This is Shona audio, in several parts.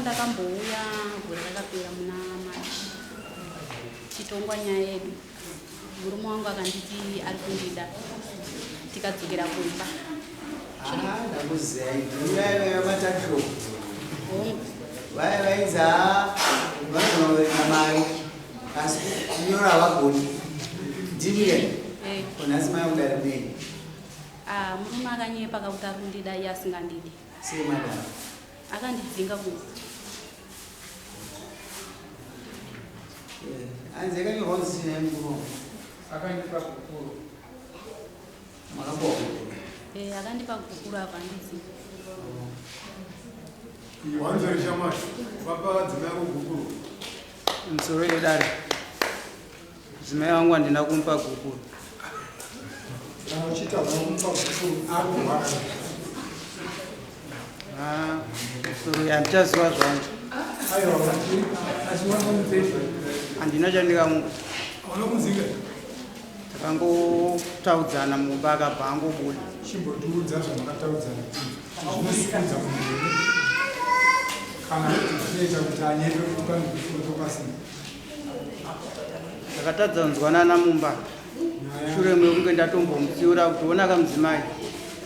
Ndakambouya gore rakapera muna March tichitongwa nyaya yedu. Murume wangu akanditi ari kundida tikadzokera kumba. Ah, ndakuziyai ndimi vaya vaiva matakishopu vaya vainzi haa vanogona kuverenga mari asi kunyora havagoni ndimi ke Eh. nhasi mai kudari nei Ah, murume akanyepa kakuti ari kundida iye asingandidi. Sei madam? Akandidzinga kumba. Eh, hanzi yakanyorwa kunzi chii nhai mukuru wangu? Akandipa gupuro. Makapiwa gupuro. Eh, akandipa gupuro apa andidzinga. Wanzori shamash, vapa vadzimai vako gupuro. Musoro yedare. Mudzimai wangu handina kumupa gupuro. Kana uchiita unomupa gupuro ari kurwara. Ah, musoro handichaziva zvangu. Aiwa, asi wakamudzesha. Handina chandikamupa. Hauna kumudzinga? Takangotaudzana mumba akabva angobuda. Chimbotiudza zvamakataudzana zvinosikudza munhu here kana kuti zvinoita kuti anyepe kuti pane gupuro pasina. Takatadza kunzwanana mumba shure mekunge ndatombomutsiura kuti onaka mudzimai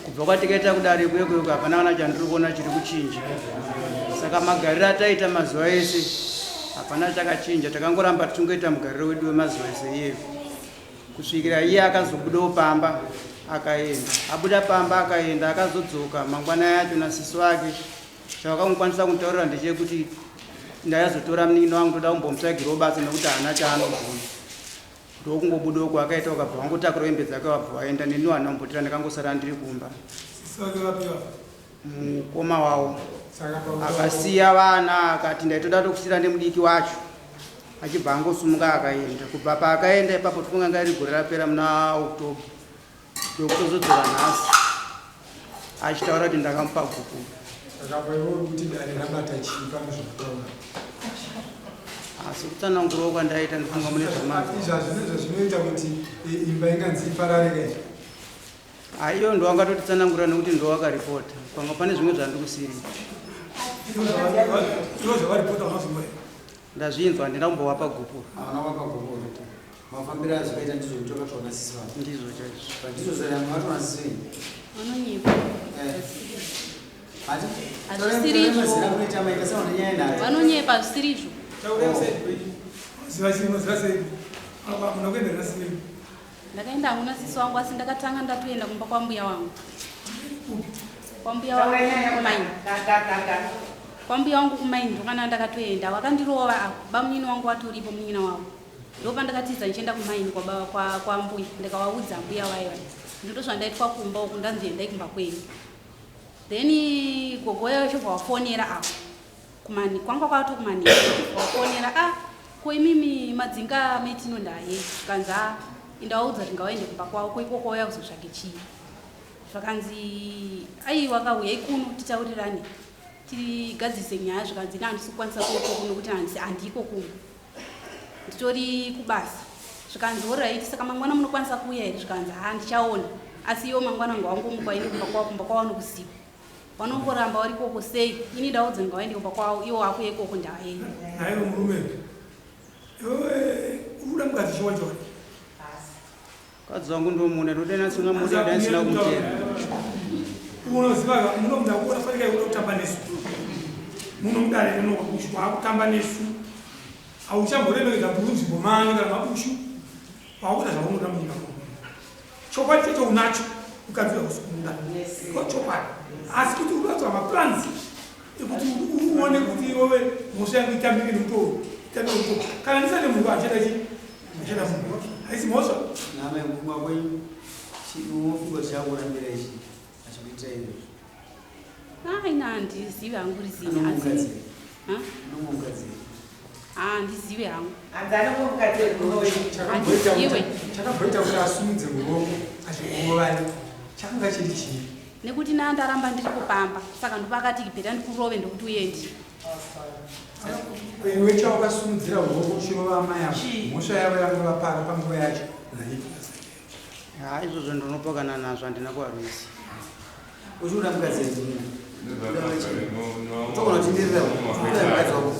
kubva kwatikaita kudare kuye kuye hapana kana chandiri kuona chiri kuchinja saka magariro ataita mazuva ese hapana chakachinja takangoramba tichingoita mugariro wedu wemazuva ese iyeyo kusvikira iye akazobudawo pamba akaenda abuda pamba akaenda akazodzoka mangwana yacho nasisi wake Chavakangokwanisa kunditaurira ndechekuti ndaizotora munin'ina wangu ndoda kumbomutsvagirawo basa nekuti haana chaanogona. Ndokungobuda uko akaita ukabva wangotakura hembe dzake wabva waenda neniwo handina kumbotira ndakangosara ndiri kumba. Mukoma wavo akasiya vana akati ndaitoda tokusira nemudiki wacho achibva angosumuka akaenda. Kubva paakaenda ipapo tofunga nga iri gore rapera muna October. Ndokutozodzora nhasi achitaura kuti ndakamupa gupuro. Saka apa iwe uri kuti dare rabata chii pane zvakutaura? Asi kutsanangurawo kwandaita ndofunga mune zvamanzwa. Izvi hazvina zvazvinoita kuti imba inganzi iparare ka izvi. Ah, iyo ndowangatotitsanangurira nekuti ndowakaripota. Panga pane zvimwe zvandikusiirira. Ivo zvavaripota unozvinzwa here? Ndazvinzwa handina kumbovapa gupuro. Havana kuvapa gupuro. Mafambiro azvakaita ndizvo kuti wakatoona sisi vako. Ndizvo chaizvo. But ndizvo zvayangu vatoona sisi venyu. Vanonyepa. Eh. Ati? Hazvisiri izvo. Mazina kunoita maita seune nyaya naye. Vanonyepa hazvisiri izvo. Taurai sei kwenyu. Ziva chii unoziva sei? Apa muna kuenda na sisi venyu. Ndakaenda hangu nasisi wangu asi ndakatanga ndatoenda kumba kwambuya wangu. Kwambuya wangu kumaini. Kwambuya wangu kumaini ndokana ndakatoenda. Vakandirova apo. Bamunini wangu watoripo munin'ina wavo. Ndopandakatiza ndichienda kumaini kwababa kwa, kwambuya ndikawaudza mbuya vaye vaye. Ndotozvandaitwa kumba uku ndanzi endai kumba kwenyu. Then gogo yayo chobva wafonera apo. Kumani kwanga kwato kumani wafonera ah ko imimi madzinga maitino ndaye zvikanzi ah indawaudza kuti ngawaende kumba kwavo ko ikoko wauya kuzotsvage chii zvakanzi aiwa kauyai kuno titaurirane tigadzirise nyaya zvikanzi ini handisi kukwanisa kuuya ikoko nokuti handiko kuno nditori kubasa zvikanzi horaiti saka mangwana munokwanisa kuuya here zvikanzi haa ndichaona asi iwo mangwana ngawangomuka waende kumba kwavo kumba kwavo vanokuziva vanongoramba vari ikoko sei ini ndaudza ngawaende kumba kwavo iwo wakuya ikoko ndawaenda naiwe murume iwe uruda mukadzi chiwa chona Mukadzi wangu ndomuda ndoda ndisina muda dai ndisina kumutera. Unoziva muno muda kuona fanika kuda kutamba nesu. Muno mudare rino bushu wakutamba nesu. Hauchamboremekedza munzvimbo manyu kana mabushu. Wakuita zvaunoda munyika muno. Chokwadi chacho unacho mukadzi uyo hausi kumuda. Ko chokwadi. Asi kuti unotsva maplans ekuti uone kuti iwewe mhosva yangu itambike nemutoro. Itambike nemutoro. Kana ndisati munhu achada chii? Achada munhu. Haisi mhosva. Namai kufunga kwenyu unofunga kuti chakurambira ichi achikuitira izvozvo. Ah, ina handizivi hangu rizini asi. Ha? Handizive hangu. Handizive. Chakamboita kuti asumudze muromo achikurovai chakanga chiri chii? Nekuti na ndaramba ndiri kupamba saka ndopakati bheta ndikurove ndokuti uende. Iwe chawakasumudzira ruoko uchirova amai avo mhosva yavo yanga vapara panguva yacho naipi? Ha izvozvo ndinopokana nazvo handina kuvarwisa. Uchikuda mukadzi here? Togona kutenderera kuda mukadzi wako.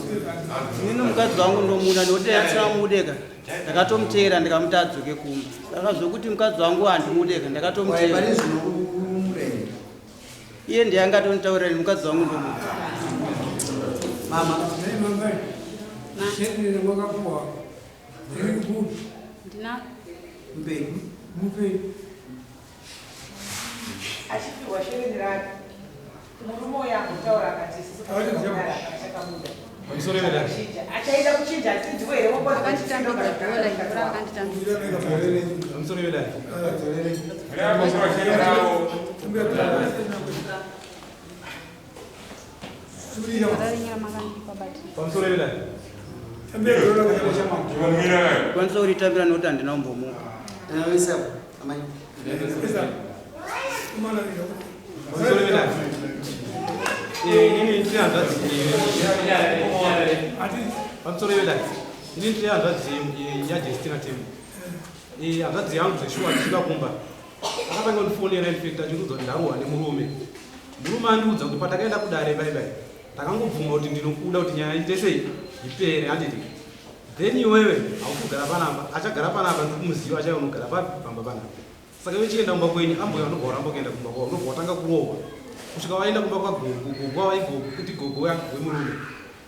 Inini mukadzi wangu ndomuda nekuti asina kumudeka ndakatomuteera ndikamuti adzoke kumba. Saka zvokuti mukadzi wangu handimudeka ndakatomuteera. Pane zvino murenge. Iye ndiye angatonitaurira ini mukadzi wangu ndomuda. Mama. Mai shendere wakapuwa riri kupi? Ndina Mupenyu. Mupenyu. Achipiwa shereni rake murume uyo ambotaura akati chakabuda achaida kuchinja achidziwo here. Vakanditambidza bhola ibhora vakanditambidza. Bhora makandipa but Kwanisa kuritambira nekuti handina kumbomupa. Anoisa amai. Inini ndiri hanzvadzi, pamusoro vedai, ini ndiri hanzvadzi yaJestina Tembo. Hanzvadzi yangu zveshuwa tichisvika kumba akatanga kundifonera, in fact achindiudza kuti ndarohwa nemurume. Murume andiudza kuti patakaenda kudare baibai ndakangobvuma kuti ndinokuda kuti nyaya ite sei ipere, handiti? Then iwewe hausi kugara panapa, achagara panapa ndiri kumuziva, achaiva unogara papi pamba panapa. Saka iwe chienda kumba kwenyu, ambuya vanobva waramba kuenda kumba kwavo, unobva watanga kurohwa kusvika waenda kumba kwagogo. Gogo waigogo kuti gogo wemurume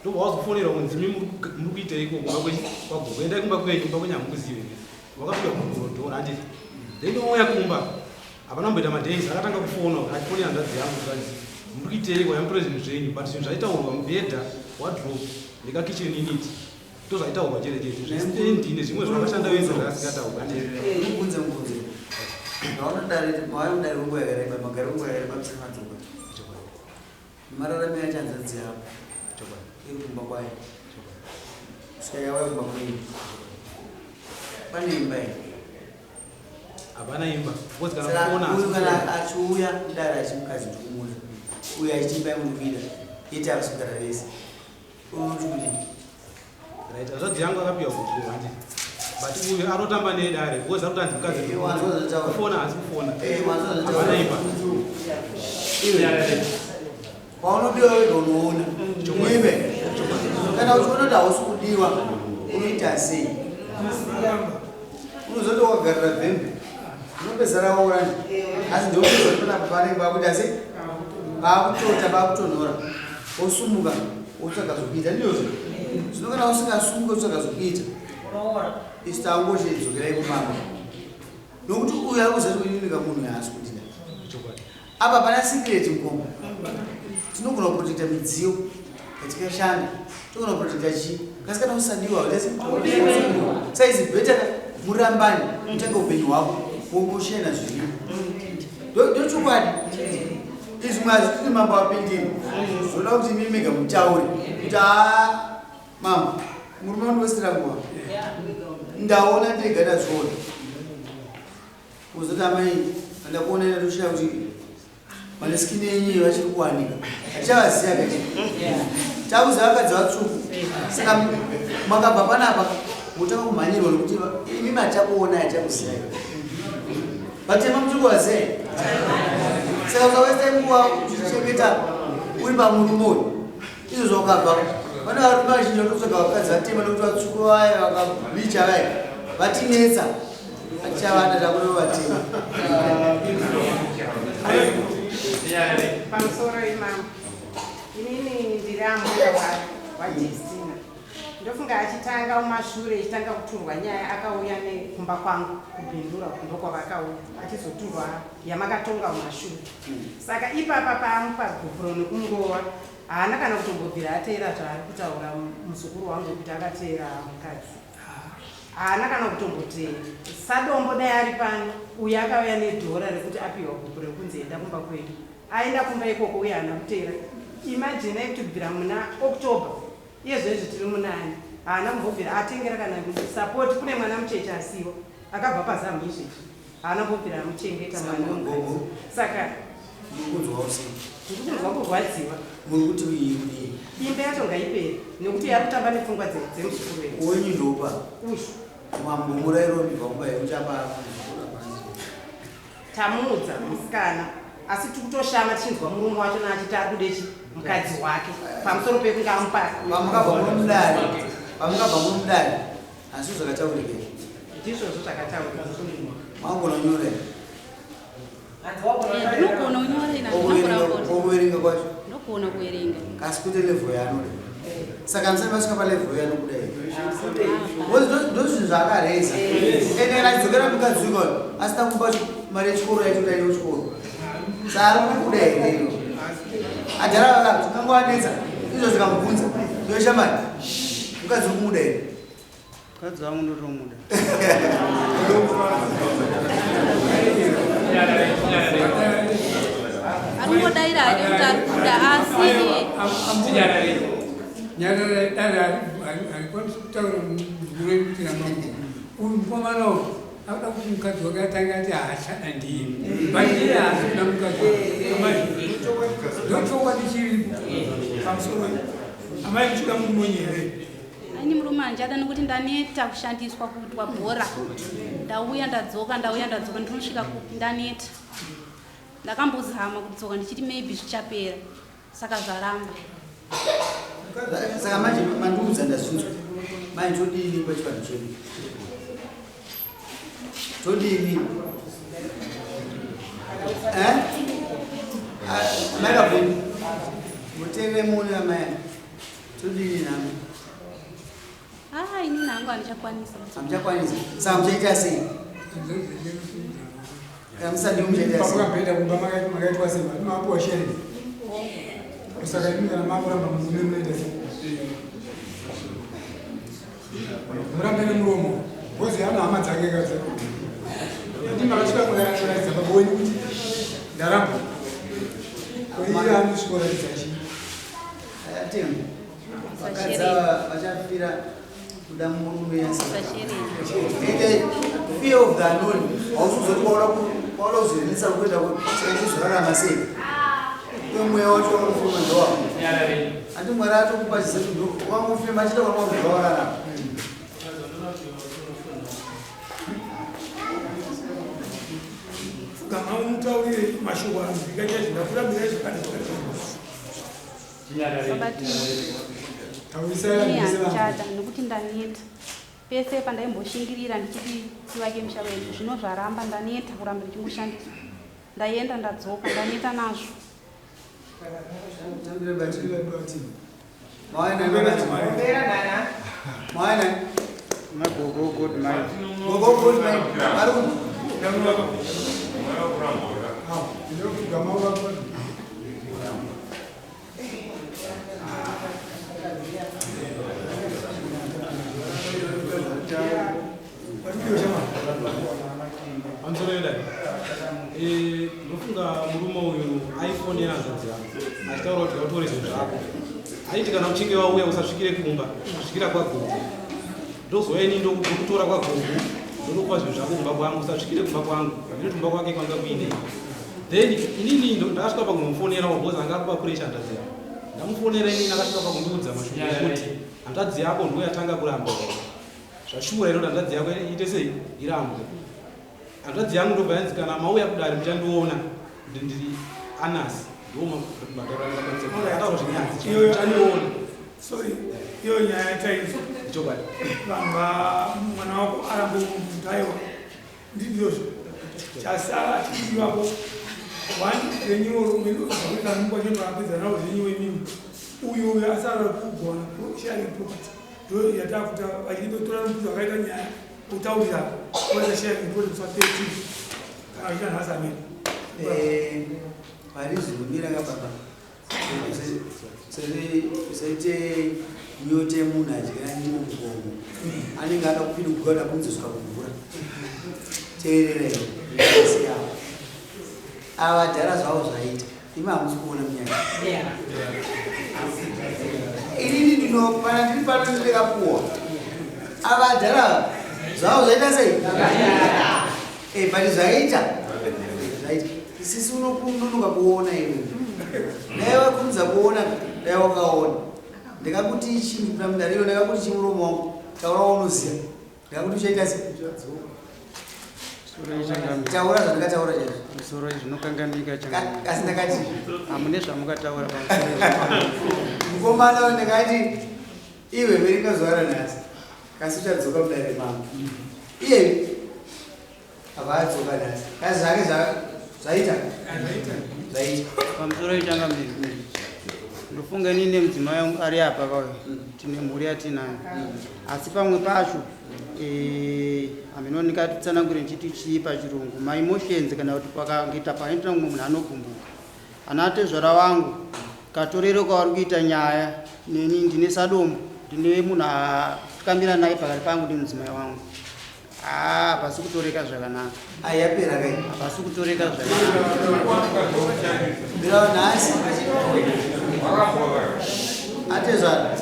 ndobva wazofonera kunzi imi muri kuiteiko kumba kwenyu kwagogo? Endai kumba kwenyu, kumba kwenyu hamukuzivi. Wakafika kugorodhora, handiti? Then wauya kumba, hapana kumboita madays akatanga kufona, achifonera hanzvadzi yangu zvanzi muri kuiteiko, yamutore zvinhu zvenyu. But zvinhu zvaitaurwa mubhedha, wardrobe nekakitchen unit, ndo zvaitaurwa chete chete. Zvestendi nezvimwe zvakashanda vese zvakasingataurwa, handiti? Mubvunze mubvunze. Maona dare, maona dare nguva yakareba, magara nguva yakareba musina madzoka. Mararamiro acho hanzvadzi yako iri kumba kwayo. Kusvika yauya kumba kwenyu. Pane imba here? Hapana imba because kana Saka kufona uyu kana achiuya kudare achimukadzi ndikumuda. Uyu achiti imba yangu ndikuida. Yete havasi kugara vese. Uyu uri kudini? Right, hanzvadzi yangu akapiwa gogo, handiti? But uyu arotamba nedare because ari kuti hanzi mukadzi Eh, wanzwa zvataura. kufona haasi kufona. Eh, wanzwa zvataura. Hapana imba. Iwe. Paunodiwa wega unoona. Iwe. Kana uchiona kuti hausi kudiwa, unoita sei? Unozoti wakagarira bhembe. Unopedzisira waura. Asi ndopedzisira panapa panenge pakuita sei? Pakutota, pakutonhora. Wosumuka, wotsvaga zvokuita, ndizvozvo. Zvino kana usingasumuki wotsvaga zvokuita, isu tangochidzokerai kumama. Nokuti uyu ari kuziva kuti inini kamunhu haasi kundida. Apa pana secret mukoma. Tinogona kuprotecta midziyo yatikashanda, togona kuprotecta chii, kasi kana usadiwa saizi better murambani mutange upenyu hwako wongoshena zviripo. Ndochokwadi izvi mwazvitiri mambo apindiri, zvoda kuti imi mega mutaure kuti haa mambo, murume wandiwesera nguva, ndaona ndega ndazviona. Kuzoti amai andakuona ndatoshaya kuti vane skin yenyu vachiri kuwanika, hatichavaziva kachi takuziva vakadzi vatsvuku. Saka makabva panapa motanga kumhanyirwa nekuti imi matakuona hatichakuziva vatema muchikuvaziva. Saka usawesta nguva uchichengeta uri pamurume uyu. Izvozvo ukabva pane varume vazhinji vatotsvaga vakadzi vatema nekuti vatsvuku vaya vakabicha vaya vatinetsa, atichavada, takuda vatema. Pamusoro imamo, inini ndiri ambuya waJestina. Ndofunga achitanga mumashure, ichitanga kuturwa nyaya, akauya nekumba kwangu kubhindura ndokwavakauya achizoturwa yamakatonga mumashure. Saka ipapa paamupa gupuro nekumurova, haana kana kutombobvira ateera zvaari kutaura muzukuru wangu kuti akateera mukadzi. Haana kana kutomboteera. Sadombo dai ari pano uyo akauya nedhora rekuti apiwa gupuro rekunzi enda kumba kwedu, aenda kumba ikoko uye haana kuteera. Imagine kuti kubvira muna October, iye zvezvi tiri munani, haana kumbobvira atengera kana support. Kune mwana mucheche asiwa akabva pazamu izvezvi, haana kumbobvira amuchengeta mwana wemukadzi. Saka Muri kunzwawo sei? Ndiri kunzwa kurwadziwa. Muri kuti iyi kudii? Imba yacho ngaipere nekuti yari kutamba nepfungwa dzemuzukuru wedu. Wenyu ndopa Uyu. Mambo murairo ndibva kumba yekuchapa. Tamuudza musikana. Asi tiri kutoshama tichinzwa murume wacho naachiti ari kude chi mukadzi wake pamusoro pekunge amupa. Pamukabva muno mudare, pamukabva muno mudare, asi zvakataurika izvi. Ndizvozvo zvakataurika. Mangona nyore. Ndinogona kunyora Okuverenga kwacho. Ndogona kuverenga. Kasi kwete level yaanoda. Saka musati masvika palevel yaanokuda here? Ndozvinhu zvaakareza. Ende kana achidzokera mukadzi uyu asina kupa mari yechikoro yacho kuti aende kuchikoro. Saka ari kukuda here iyo? Adhara vakati tingangoanetsa izvo zvikamubvunza. Iwe shamari, mukadzi uri kumuda here? Mukadzi wangu ndotomuda. Ari kungodaira hake kuti ari kuda asi Nyarara, dare harikwanisi kutaura muzukuru kuti ramba uyu mukomana uyu akuda kuti mukadzi wake atange ati haachada ndiye, but iye haasi kuda mukadzi wake. Ndochokwadi chiripo. Pamusoro, amai, muchida murume here? Aini murume handichada nekuti ndaneta kushandiswa kuitwa bhora. Ndauya ndadzoka, ndauya ndadzoka, ndinosvika kupi? Ndaneta. Ndakambozama kudzoka ndichiti maybe zvichapera, saka zvaramba. Saka manje mandiudza, ndazvinzwa. Manje todini pachivanhu chedu? Todini? Eh? Amai Kabvini, mutere mune amai. Todini nami? Ah, inini hangu handichakwanisa. Hamuchakwanisa. Saka muchaita sei? Kana musadiwo muchaita sei? Pamukamboenda kumba makaitwa sei? Mapuwa shere? Saka imi kana makuramba murume munoita sei? Murambe nemuromo because ana hama dzake kadza andi makasvika mukaratidza baba wenyu kuti ndaramba, iye anosvikoratidza chii? Atemu. Vakadzi ava vachafira kuda murume. Ende fear of the unknown, hausi kuzoti kwaoda kuzorinisa kuenda saka chizorarama sei? Uye mweya wacho waunofema ndowako. Andi Mwari atokupa chizetu, wangofema achita kwamabva wararama. Gama umutaurire mashoko anzwika chaizvo, ndakurambira zvakati zvakati. Babati, ini handichada nekuti ndaneta. Pese pandaimboshingirira ndichiti tivake musha wedu, zvino zvaramba. Ndaneta kuramba ndichingoshandiswa. Ndaenda ndadzoka, ndaneta nazvo. Tambire bati. Mawana bati. Pera nana. Mawana. Magogo good mind. Gogo good mind. Ari Ndinokugama wako. Pamusoro yedai, ndofunga murume uyu aifonera hanzvadzi yangu achitaura kuti ngautore zvinhu zvako. Aiti kana uchinge wauya usasvikire kumba, svikira kwagogo. Ndozouya ini ndokutora kwagogo, ndonokupa zvinhu zvako kumba kwangu, usasvikire kumba kwangu. Ndinoti kumba kwake kwanga kuinei? Then inini ndakasvika pakumufonerawo because anga akupa pressure hanzvadzi yangu. Ndamufonera inini, akasvika pakundiudza mashoko ekuti hanzvadzi yako ndo yatanga kuramba. Zvashura inoda hanzvadzi yako iite sei? Irambwe. Hanzvadzi yangu ndobva yanzi kana mauya kudare muchandiona kuti ndiri anasi. Ndomataura zvenyanzi, muchandiona. Sorry, iyo nyaya yataizwa. Chokwadi. Vanhu mwana wako arambe munhu, aiwa, ndizvozvo. Chasara chidiwapo one renyiwo zvakuita navo zvenyiwo imimi. Uyu uyu asara kugona sharing property, ndo yatakuta vachitotora nokuti vakaita nyaya kutaurira oita sharing property kusa 13 kana vachiita nhasi amene. Pari zvinomira kababa, usaite nyote munhu adya nyimo mugomo, anenge ada kupinda kuda kunzosvika kumvura. Teerera iwe, yavo ava dhara zvavo zvaita, imi hamusi kuona munyaya. Inini ndino pana ndiri pano ndikapuwa ava dhara zvavo zvaita sei? But zvaita zvaita, sisi unononoka kuona iwe. Dai wakurudza kuona, dai wakaona. Ndikakuti chinhu kuna mudariro, ndakakuti chimuromo wangu taura waunoziva, ndikakuti uchaita sei? Taura zvandakataura chaizvo. Musoro zvinokanganika changamire. Asi ndakati hamune zvamukataura pamusoro izvi. Mukomana uyu ndakati iwe verenga zuva ranhasi kasi uchadzoka mudare mangu. Iye abva adzoka nhasi. Kasi zvake zvaita. Zvaita. Pamusoro changamire. Ndofunga ini nemudzimai wangu ari apa kauya tine mhuri yatinayo. Asi pamwe pacho eh, hameno ndingatitsanangure ndichiti chii pachirungu maemotions kana kuti pakangoita panoita mumwe munhu anogumbuka. Ana tezvara vangu katorero kavari kuita nyaya neni ndine sadombo ndine munhu akamira naye pakati pangu nemudzimai wangu. Ah, hapasi kutoreka zvakanaka. Ayapera kai. Hapasi kutoreka zvakanaka. Bira nhasi. Atezvara.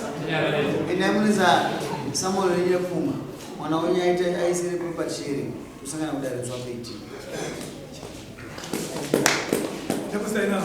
Endai munisa Samuel renyu repfuma. Mwana wenyu aite aisire property sharing. Tosangana kudare musi wa 18. Tekusaina.